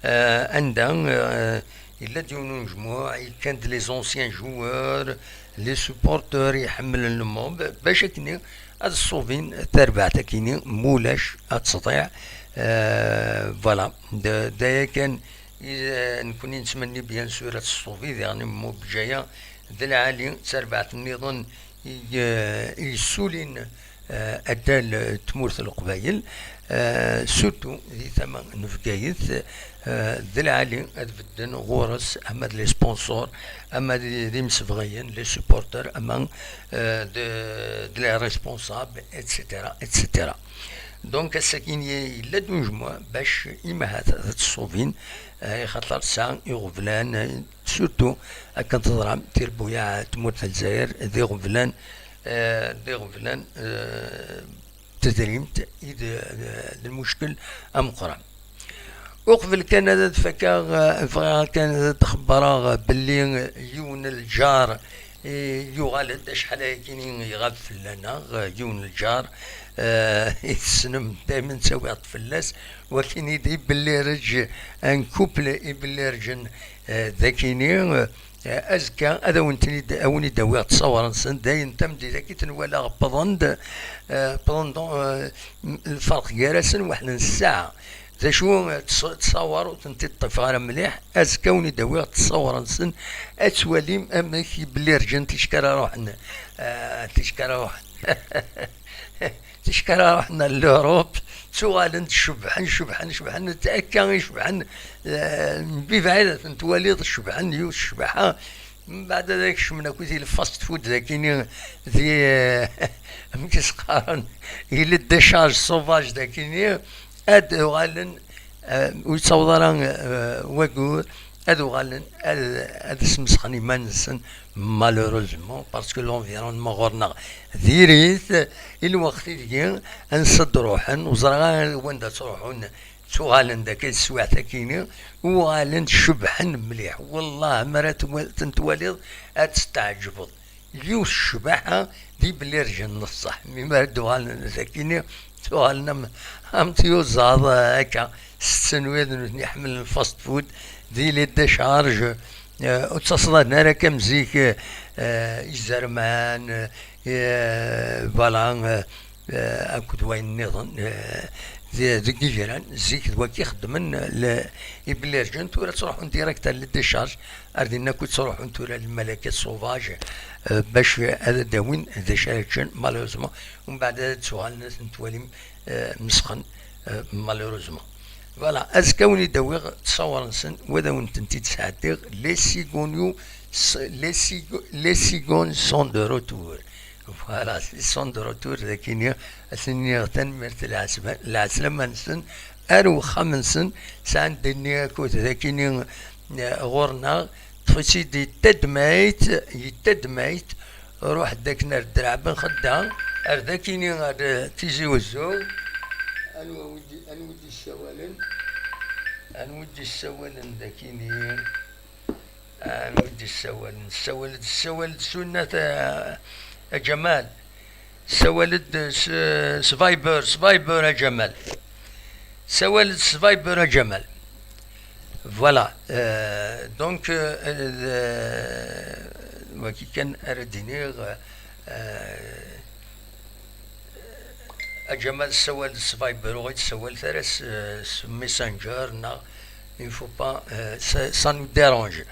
eh, anda, eh, yella-d yiwen unejmuɛ, yekkan-d les anciens joueurs, les supporteurs iḥemmlen le mob, bac akkenni ad ṣṣubin tarbaɛt akini, mulac ad tḍiɛ. Eh, voilà, d, d aya kan i, eh, nekkni nettmenni, bien sûr, ad teṣṣubi diɣen Mob Bgaya d lɛali d terbaɛt nniḍen i, eh, i yessulin, eh, addal, eh, tmurt n Leqbayel, eh, surtout di tama n Bgayet, eh, d lɛali ad bedden ɣur-s ama d les sponsors, ama d, d imsebɣiyen, les supporters, ama, eh, d, d les responsables, et cetera, et cetera. Donc, ass-agi yella-d unejmuɛ bac imahat ad t-ṣṣubin, eh, ixaṭer tesɛa iɣeblan, eh, surtout akken teẓram, tirbuyaɛ n tmurt n Lezzayer d iɣeblan, eh, d iɣeblan, eh, n tedrimt i d, d, d lmuckel ameqqran. Uqbel kan ad d-fakeɣ, eh, bɣiɣ kan ad d-xebbreɣ belli yiwen n lǧar, eh, yuɣal-d acḥal ayakini iɣab fell-aneɣ, eh, yiwen n lǧar, eh, i tessnem daymen ttawiɣ-d fell-as, wakin i d Ibellireǧ, un couple Ibellireǧen, eh, d akini, eh, azekka ad awen-ten-id, awen-id-awiɣ ttṣawar-nsen, dayen tameddit-agi ten-walaɣ wwḍen-d, eh, wwḍen-d, eh, lferq gar-asen waḥed n ssaɛa. D acu, ttṣ-, ttṣawar ur tent-id-ṭṭifeɣ ara mliḥ, azekka wen-id-awiɣ ttṣawar-nsen, ad twalim amek i belli rǧan ticki ara ruḥen, eh, ticki ara ruḥen. Ticki ara ruḥen ar l'Europe, ttuɣalen-d cebḥen, cebḥen, cebḥen, akka i cebḥen, eh, mebɛid ad ten-twaliḍ cebḥen, yiwet ccbaḥa, mbeɛd ad kecmen akk di le fast food dakini, di, eh, amek i s-qqaren, i le décharge sauvage dakini, ad uɣalen, eh, ur yettaweḍ ara, eh, wayyur, ad uɣalen ad, ad smesxen iman-nsen, malheureusement, parce que l'environnement ɣur-neɣ diri-t, i lweqt ideg ansa d-ruḥen, ur ẓriɣ ara wanda ttruḥun, ttuɣalen-d akka teswiɛt akini, uɣalen-d cebḥen mliḥ. Wellah, mi ara twa-, ten-twaliḍ, ad testeɛǧbeḍ. Yiwet ccbaḥa di belli rǧan n ṣṣeḥ. Mi ara d-uɣalen sakini, ttuɣalen am, am tyuzaḍ, eh, akka, setten wid nutni ḥemmlen fast food, di les décharges, eh, ur ttaṣḍaden ara akka am zik, eh, izerman, eh, voilà, eh, eh, akked wayen nniḍen, eh, de-, deg igran, zik d wagi xeddmen, eh, le-, ibellireǧen, tura ttruḥun direct ar les décharges, ar dinna akk ttruḥun tura lmalakat sauvages, eh, bac ad d-awin d acu ara ččen, malheureusement, umbeɛd ad ttuɣalen ad ten-twalim, eh, mesxen, eh, malheureusement. Voilà, azekka wen-id-awiɣ ttṣawar-nsen, wa ad awen-tent-id-sɛeddiɣ, les cigognes, s-, les cigo-, les cigognes sont de retour. Voilà, ils sont de retour, dakini, ad sen-iniɣ tanemmirt, lɛesba-, lɛeslama-nsen, ar wexxam-nsen, sɛan dinni akud, dakini, eh, ɣur-neɣ, ṭṭef-itt-id di tadmayt, di tadmayt, ruḥ-d akken ar Draɛ Ben Xedda, ar dakini ar Tizi Wezzu. Anwa wid, anwa wid yessawalen? Anwa wid yessawalen dakini? Anwa i d-yessawalen? Ssawal-d, ssawal-d Sunnat, a, a Ǧamal. Ssawal-d s, s Viber, s Viber a Ǧamal. Ssawal-d s Viber a Ǧamal. Voilà. Euh, donc, euh, euh, wagi kan ara d-iniɣ, euh, A Ǧamal, ssawal-d s Viber, ur ɣ-id-ssawal ara s, s Messenger, neɣ il faut pas, euh, ça, ça nous dérange.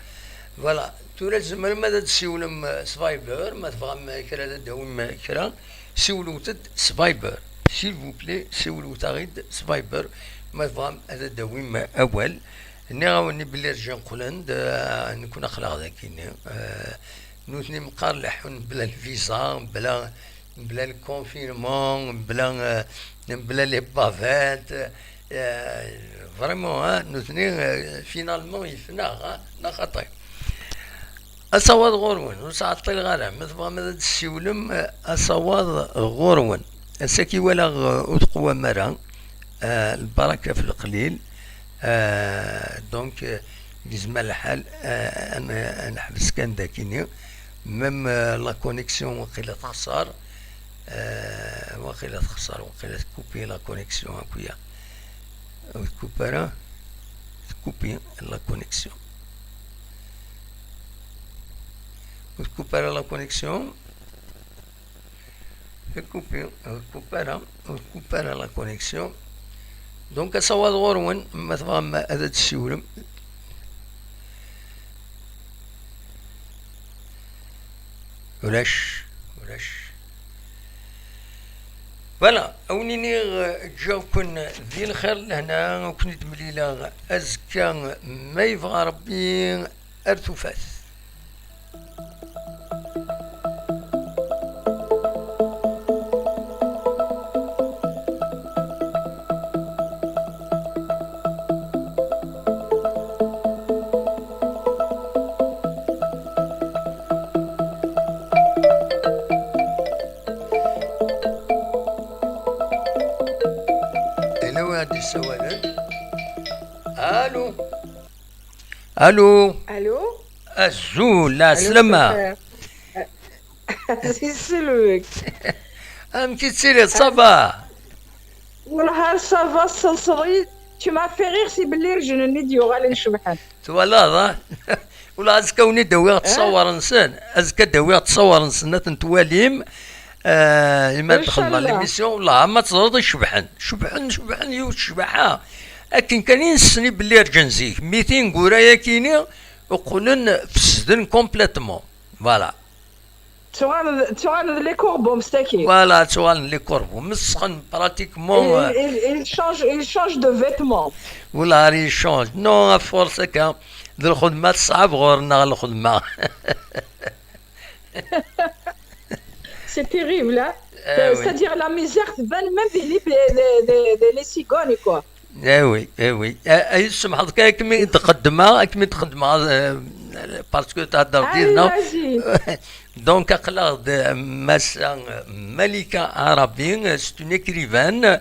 Voilà, tura tzemrem ad d-ssiwlem, euh, s Viber, ma tebɣam kra ad d-tawim kra, siwlewt-d s Viber. S'il vous plaît, siwlewt-aɣ-id s Viber, ma tebɣam ad d-tawim awal. Nniɣ-awen belli rǧan qqlen-d, euh, nekkni aql-aɣ dagi-nni. Euh, nutni meqqar leḥḥun mebla lviza, mebla, mebla le confinement, mebla, euh, mebla les bavettes, Euh, vraiment, hein, nutni, euh, finalement, yefna, hein, neɣ xaṭi. Asawaḍ ɣur-wen, ur sɛeṭṭileɣ ara, ma tebɣam ad d-tessiwlem, euh, asawaḍ ɣur-wen. Ass-agi walaɣ, euh, ur teqwam ara, euh, lbaraka f leqlil, euh, donc, euh, yezmer lḥal, euh, ad n-, ad neḥbes kan dakini, même, euh, la connexion waqila texṣer, euh, waqila texṣer, waqila tkupi la connexion akk-ya. Ur tkupi ara, tkupi la connexion. Ur tkupi ara la connexion. Ur tkupi, ur tkupi ara, ur tkupi ara la connexion. Donc, asawaḍ ɣur-wen, ma tebɣam ad d-tessiwlem. Ulac, ulac. Voilà, a wen-iniɣ, eh, ǧǧiɣ-ken di lxir lehna, a ken-id-mlileɣ azekka, ma yebɣa Rebbi, ar tufat. Yella win ad d-yessawalen? Allô? Allô? Allô? Azul, la Allô, slama. Super. C'est le mec. Amek i tettiliḍ, ça va? Wellah, ça va, ssenseḍ-iyi. Tu m'as fait rire, si belli irjen-nni d-yuɣalen cebḥen. Twalaḍ, ah? Wala azekka wen-id-awiɣ ttṣawar-nsen. Azekka d-awiɣ ttṣawar-nsen, ad ten-twalim. Eh, imi ad d-xedmeɣ l'émission, wala ma teẓreḍ i cebḥen. Cebḥen, cebḥen, yiwet ccbaḥa. Akken kan i nessen i belli rǧan zik. Mi tineggura-yaki-ni qqlen fesden complètement. Voilà. Ttuɣalen, ttuɣalen d les corbeaux, msakit. Voilà, ttuɣalen d les corbeaux. Mesxen, pratiquement, il, euh, il, il change, il change de vêtements. Wala, il change. Non, à force, akka, d lxedma teṣɛeb ɣur-neɣ lxedma. C'est terrible, hein? Ah, oui. C'est-à-dire, la misère, tban même des, des, des, des, des, les cigognes, quoi. Eh oui, eh oui. Eh, eh, semḥeḍ kan, akken mi d-xeddmeɣ, akken mi d-xeddmeɣ, eh, parce que thedder did-neɣ. Donc, aql-aɣ-d, eh, Massa Malika Arabi, eh, c'est une écrivaine.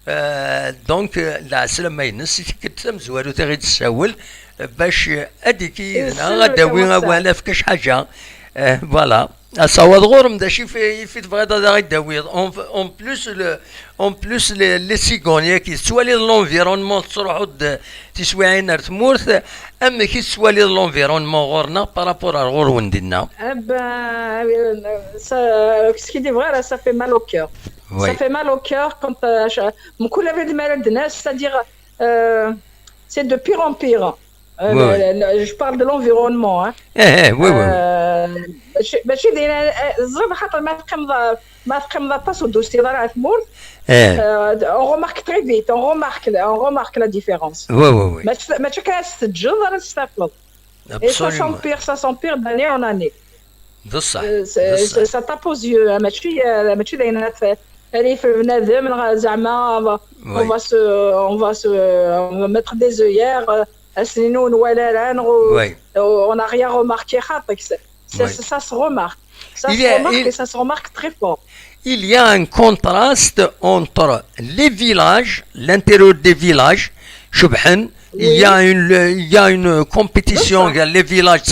Eh, donc, eh, lɛeslama-ines i tikkelt tamezwarut i ɣ-id-tessawel, eh, bac, eh, ad d-tili yid-neɣ, ad d-tawi awal, efk-as ḥaǧa. Eh, voilà. Asawaḍ ɣur-m, d acu i f-, i f-, tebɣiḍ ad aɣ-id-tawiḍ? En, en plus, le, en plus, les, les cigognes-agi, tettwaliḍ l'environnement, tettruḥuḍ-d tiswiɛin ar tmurt, amek i tettwaliḍ l'environnement ɣur-neɣ par rapport ar ɣur-wen dinna? Eh ben, euh, ça, ce qui est vrai, là, ça fait mal au cœur. Oui. Ça fait mal au cœur quand, euh, je, mkul abrid mi ara d-nas, c'est-à-dire, euh, c'est de pire en pire. Euh, oui, le, oui. Le, je parle de l'environnement, hein. Eh, eh, oui, oui, oui. Euh, ماشي، ماشي دايرة، آه، زعما خاطر ما تقيم، ما تقيم la place ودوزتي راه في مول. Eh. Euh, on remarque très vite, on remarque, on remarque la différence. Oui, oui, oui. ما تس-، ما تشكاش تسجل ولا تستقبل. Et ça s'empire, ça s'empire d'année en année. بصح، euh, c'est, بصح. C'est, ça tape aux yeux, hein. ماشي، آه، ماشي دايرة في، هذه في بنادم، زعما، on va, oui, on va se, on va se, on va mettre des œillères, euh, Asninu n walala, on n'a rien remarqué, ça, ça, ça se remarque. Ça se remarque et ça se remarque très fort. Il y a un contraste entre les villages, l'intérieur des villages, شبحن, il y a une, il y a une compétition, il y a les villages,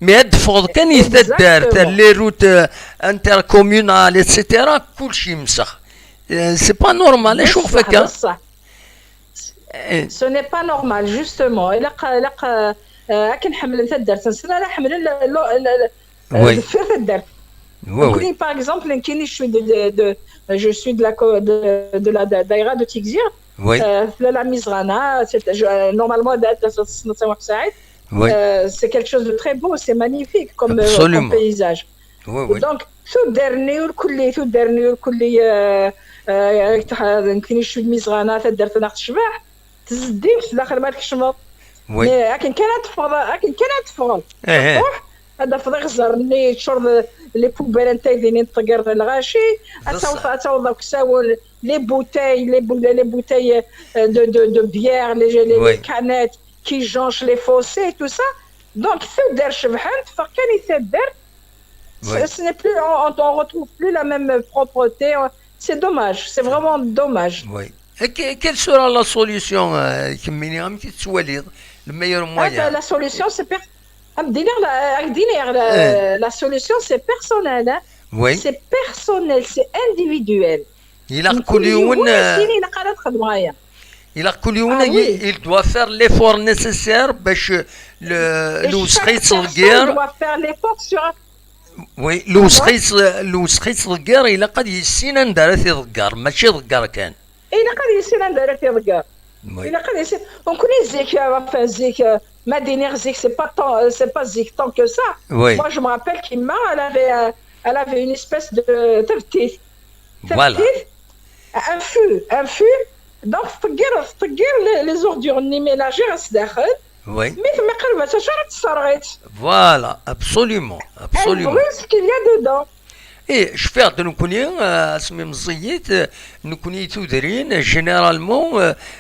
mais ad teffɣeḍ kan i taddart, les routes, euh, intercommunales, et cetera, كلشي مسخ. Euh, c'est pas normal, acu ɣef akka? Ce n'est pas normal, justement. Il a, il a, euh, akken ḥemmlen taddart-nsen, ala ḥemmlen le, le, le, euh, oui, deffir taddart. Oui, oui. Par exemple, nekk, je suis de, de, de, je suis de la, de, de la daïra de Tizi Ouzou. Oui. Euh, la, la Mizrana, c'est, je, euh, normalement, oui, euh, c'est quelque chose de très beau, c'est magnifique comme, euh, comme paysage. Oui, oui. Donc, tuddar-nni ur kulli, tuddar-nni ur kulli, euh, euh, nekk, je suis de Mizrana, taddart-nneɣ tecbeḥ. Tezdi-tt daxel ma tkecmeḍ. Oui. Mais akken kan ad teffɣeḍ, akken kan ad teffɣeḍ. Eh, eh. Truḥ, ad tafeḍ iɣzer-nni, tcureḍ les poubelles, anta i din i d-tegreḍ lɣaci, ad taweḍ, ad taweḍ deg usawen, les bouteilles, les, bou- les bouteilles euh, de, de, de bière, les, les, les canettes qui jonchent les fossés, tout ça. Donc, taddart cebḥent, teffeɣ kan i taddart. Ce n'est plus, on ne retrouve plus la même propreté. C'est dommage, c'est vraiment dommage. Oui. Et que- quelle sera la solution, euh, kemmini, amek i tettwaliḍ, le meilleur Ah, moyen? ben, la solution, c'est per- ah, dîner, la, ah, dîner, la, la solution, c'est personnel. Hein. Oui. C'est personnel, c'est individuel. Ilaq kul yiwen Ilaq ad txedmeḍ aya. Ilaq kul yiwen il doit faire l'effort nécessaire باش le lewsex i yettḍeggir. Doit faire l'effort sur Oui, lewsex i yettḍeggir ilaq ad yissin anda ara t-iḍegger, mačči iḍegger kan. Ilaq ad yissin anda ara t-iḍegger. Ilaq ad yissin. Nekkni zik, enfin zik, ma d-iniɣ zik, c'est pas tant, c'est pas zik tant que ça. Oui. Moi, je me rappelle que ma, elle avait, euh, elle avait une espèce de tabtit. Voilà. Un fût, un fût. Donc, tḍeggir, tḍeggir les ordures ménagères à sdaxel. Oui. Mais, mais, Voilà, absolument, absolument. Elle brûle ce qu'il y a dedans. Eh, cfiɣ-d nekkni, asmi meẓẓiyit, nekkni tudrin, généralement,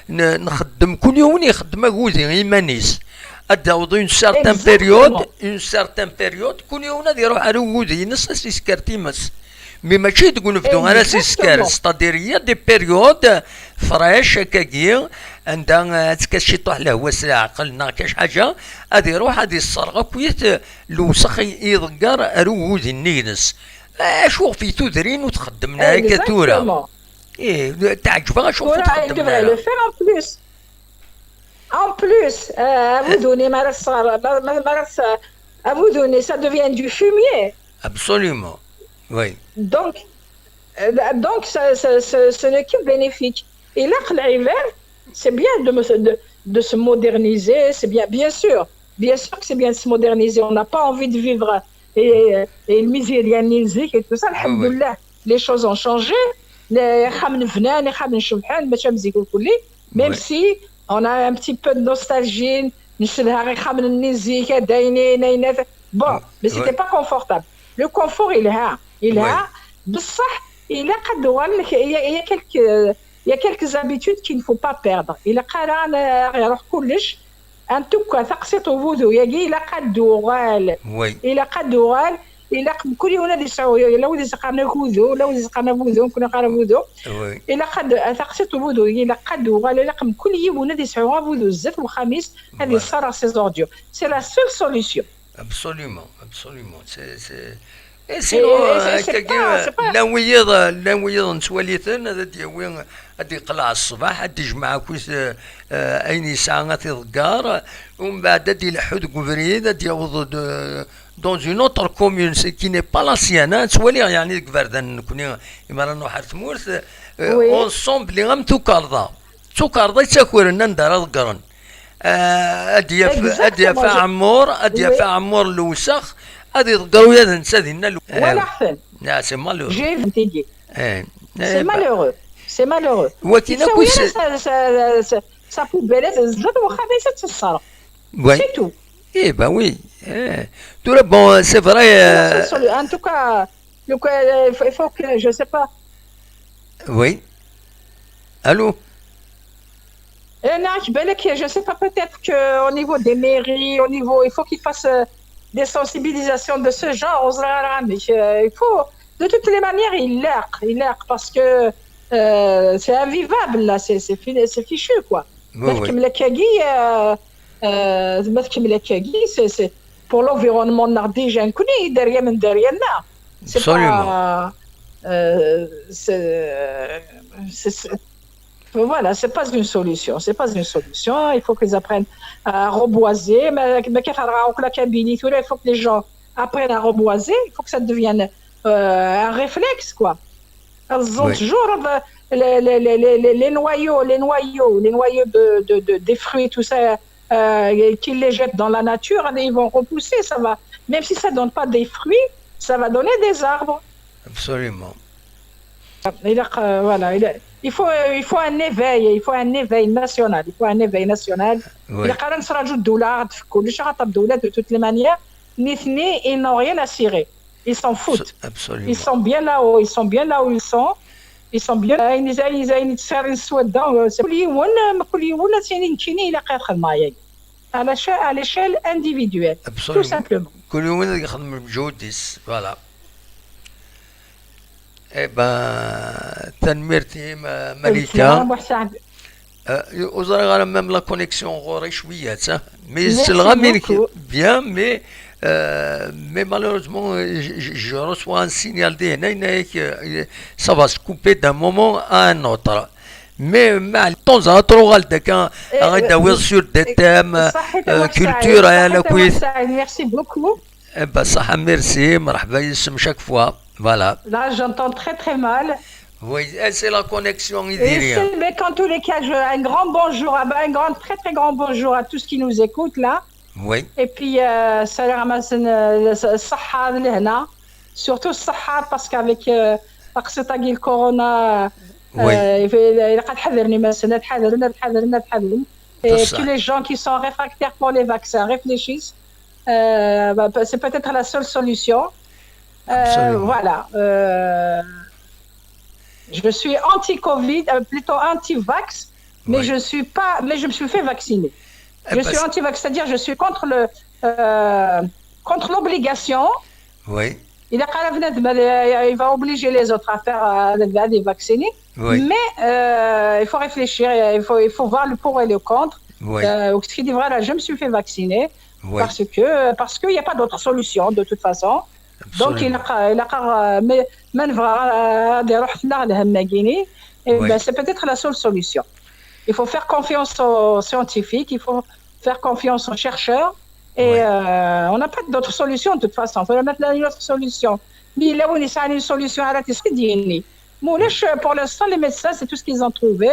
nxeddem, kul yiwen ixeddem agudi iman-is. Ad d-taweḍ une certaine période, une certaine période, kul yiwen ad iruḥ ar ugudi-ines, ad s-isker times. Mais mačči deg unebdu ara s-isker, c'est-à-dire il y a des périodes fraîches akkagi, anda ad tekkes ciṭuḥ lehwa s leɛqel neɣ kac ḥaǧa, ad iruḥ ad isserɣ akkit lewsex i iḍegger ar ugudi-nni-ines. Acu ɣef i tudrin ur txeddmen ara akka tura? Ih, teɛǧeb-aɣ acu ɣef ur txeddmen ara. En plus, en plus, euh, abuduni, ma ara s-, ma, ma, ma ara s-, abuduni, ça devient du fumier. Absolument, oui. Donc, euh, donc ça, ça, ça, ce n'est que bénéfique. Et là, l'hiver, c'est bien de, me- de, de se moderniser, c'est bien, bien sûr. Bien sûr que c'est bien de se moderniser. On n'a pas envie de vivre et, et le misère et tout ça. Alhamdoulilah, les choses ont changé. Les femmes, les femmes, même si on a un petit peu de nostalgie, bon, mais c'était pas confortable. Le confort, il est là, il est là. بصح il y a, il y a quelques, il y a quelques habitudes qu'il ne faut pas perdre. Il y a en tout cas, taqsiṭ uvudu-agi, ilaq ad d-tuɣal. Ilaq ad d-tuɣal. Ilaq mkul yiwen ad yesɛu, la wid yeqqaren agudu, la wid yeqqaren abudu, mkul yeqqaren abudu. Ilaq ad, taqsiṭ uvudu, ilaq ad d-tuɣal, ilaq mkul yiwen ad yesɛu abudu zdat uxxam-is, ad yesserɣ ses ordures. C'est la seule solution. Absolument, absolument. C'est, c'est... Et sinon, euh, llan wiyiḍ, llan wiyiḍ nettwali-ten, ad d-yawi, ad d-iqleɛ ṣṣbeḥ, ad d-ijmeɛ akkit, euh, ayen yesɛa ad t-iḍegger, umbeɛd ad d-ileḥḥu deg ubrid, ad d-yaweḍ dans une autre commune qui n'est pas la sienne, hein, ttwaliɣ yeɛni deg iberdan nekni, imi ara nruḥ ar tmurt, euh, ensemble am tukerḍa. D tukerḍa i ttakren anda ara ḍeggren. Ah, ad yaf, ad yaf aɛemmur, ad yaf aɛemmur n lewsex, ad iḍegger ula d netta dinna. Walaɣ-ten. C'est malheureux. C'est malheureux. C'est malheureux. Wagi akk sa poubelle, c'est ça. C'est tout. Eh ben oui. Tura, bon, c'est vrai. En tout cas, donc, euh, il faut que, je sais pas. Oui. Allô ? Eh, non, je, je sais pas, peut-être qu'au niveau des mairies, au niveau, il faut qu'ils fassent euh, des sensibilisations de ce genre. Euh, il faut, de toutes les manières, il l'a, il l'a, parce que euh, c'est invivable, là, c'est fichu, quoi. Oui, oui. Euh, c'est pour l'environnement, déjà, derrière, derrière, là. C'est pas... Euh, c'est... Voilà, c'est pas une solution, c'est pas une solution. Il faut qu'ils apprennent à reboiser. Mais, mais il faut que les gens apprennent à reboiser. Il faut que ça devienne euh, un réflexe, quoi. Oui. Les, les, les, les, les noyaux, les noyaux, les noyaux de, de, de, des fruits, tout ça, euh, qu'ils les jettent dans la nature, ils vont repousser, ça va. Même si ça donne pas des fruits, ça va donner des arbres. Absolument. Il, euh, voilà, il, il, faut, il faut un éveil, il faut un éveil national, il faut un éveil national. Oui. De toutes les manières, ils n'ont rien à cirer. Ils s'en foutent. Absolument. Ils sont bien là où ils sont bien là où ils sont. Ils sont bien. Ayen, ayen, ayen yettṣirin s wadda, euh, c'est kul yiwen, euh, kul yiwen ad s-yini nekkini ilaq ad xedmeɣ aya. À la cha-, à l'échelle individuelle, tout simplement. Kul yiwen ad yexdem lmeǧhud-is, voilà. Eh ben, tanemmirt-im, euh, Malika. Ur ẓriɣ ara, même la connexion ɣur-i cwiya, tiens. Mais selleɣ-am-in bien, mais, euh, mais malheureusement, je, je, je reçois un signal di hna, yenna-yak, euh, ça va se couper d'un moment à un autre. Mais, mais de temps en temps, uɣal-d akka, ad d-tawiḍ sur des thèmes, euh, culture, à la cuisse. Merci beaucoup. Eh ben, صحة, merci, مرحبا يسم chaque fois. Voilà. Là, j'entends très, très mal. Oui, eh, c'est la connexion, i diri. Et c'est, mais qu'en tous les cas, je, un grand bonjour, un grand, très, très grand bonjour à tous qui nous écoutent là. Oui. Et puis, euh, ça leur ramasse, euh, le, le, الصحة, لهنا. Surtout الصحة, parce qu'avec, euh, la corona, oui, euh, il faut, il faut, il faut, et tous les gens qui sont réfractaires pour les vaccins réfléchissent. Euh, bah, c'est peut-être la seule solution. Euh, voilà. Euh, je suis anti-Covid, euh, plutôt anti-vax, mais je suis pas, mais je me suis fait vacciner. Je suis anti-vax, c'est-à-dire je suis contre le, euh, contre l'obligation. Oui. Il a, il va obliger les autres à faire, euh, à, à des vaccinés. Oui. Mais, euh, il faut réfléchir, il faut, il faut voir le pour et le contre. Oui. Euh, je me suis fait vacciner parce que, parce qu'il n'y a pas d'autre solution de toute façon. Donc, il a, il a, mais, mais, euh, des roh là, le hamagini, et ben, c'est peut-être la seule solution. Il faut faire confiance aux scientifiques, il faut faire confiance aux chercheurs. Et, euh, on n'a pas d'autre solution de toute façon. Il faut mettre une autre solution. Mais là où il y a une solution à la télé, pour l'instant, les médecins, c'est tout ce qu'ils ont trouvé.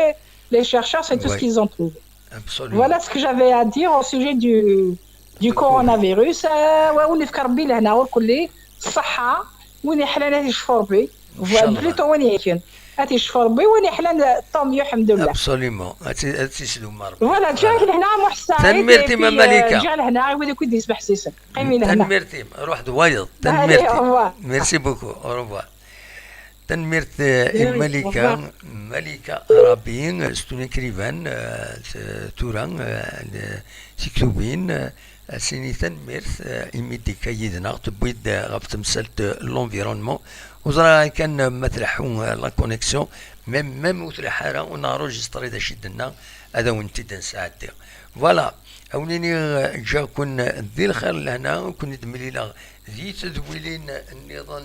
Les chercheurs, c'est tout ce qu'ils ont trouvé. Absolument. Voilà ce que j'avais à dire au sujet du, du coronavirus. Euh, ouais, on est كربي لهنا وكل صحة. وين يحلى نادي الشفور بي. Plutôt وين يكون. هاتي الشفور بي وين يحلى طوم يحمد لله. Absolument. هاتي، هاتي سلوم ربي. Voilà, جا لهنا محسن. تنميرتي ما مليكة. جا لهنا وين يكون ديس بحسيسن. قيمي لهنا. تنميرتي، روح دوايض. تنميرتي. Merci beaucoup. Au revoir. Tanemmirt, eh, i Malika, Malika Arabi, eh, s tunikrifant, eh, s-, tura, eh, n-, tiktubin, eh, ad s-nini tanemmirt, eh, imi d-tekka yid-neɣ, tewwi-d, eh, ɣef temsalt, eh, n l'environnement. Ur ẓriɣ ara kan, eh, ma tleḥḥu, eh, la connexion, même, même ur tleḥḥu ara, ur nṛujistri d acu i d-tenna, ad awen-t-id-nesɛeddi. Voilà, ad wen-iniɣ, eh, ǧǧiɣ-ken di lxir n lehna, ad ken-id-mlileɣ di tedwilin nniḍen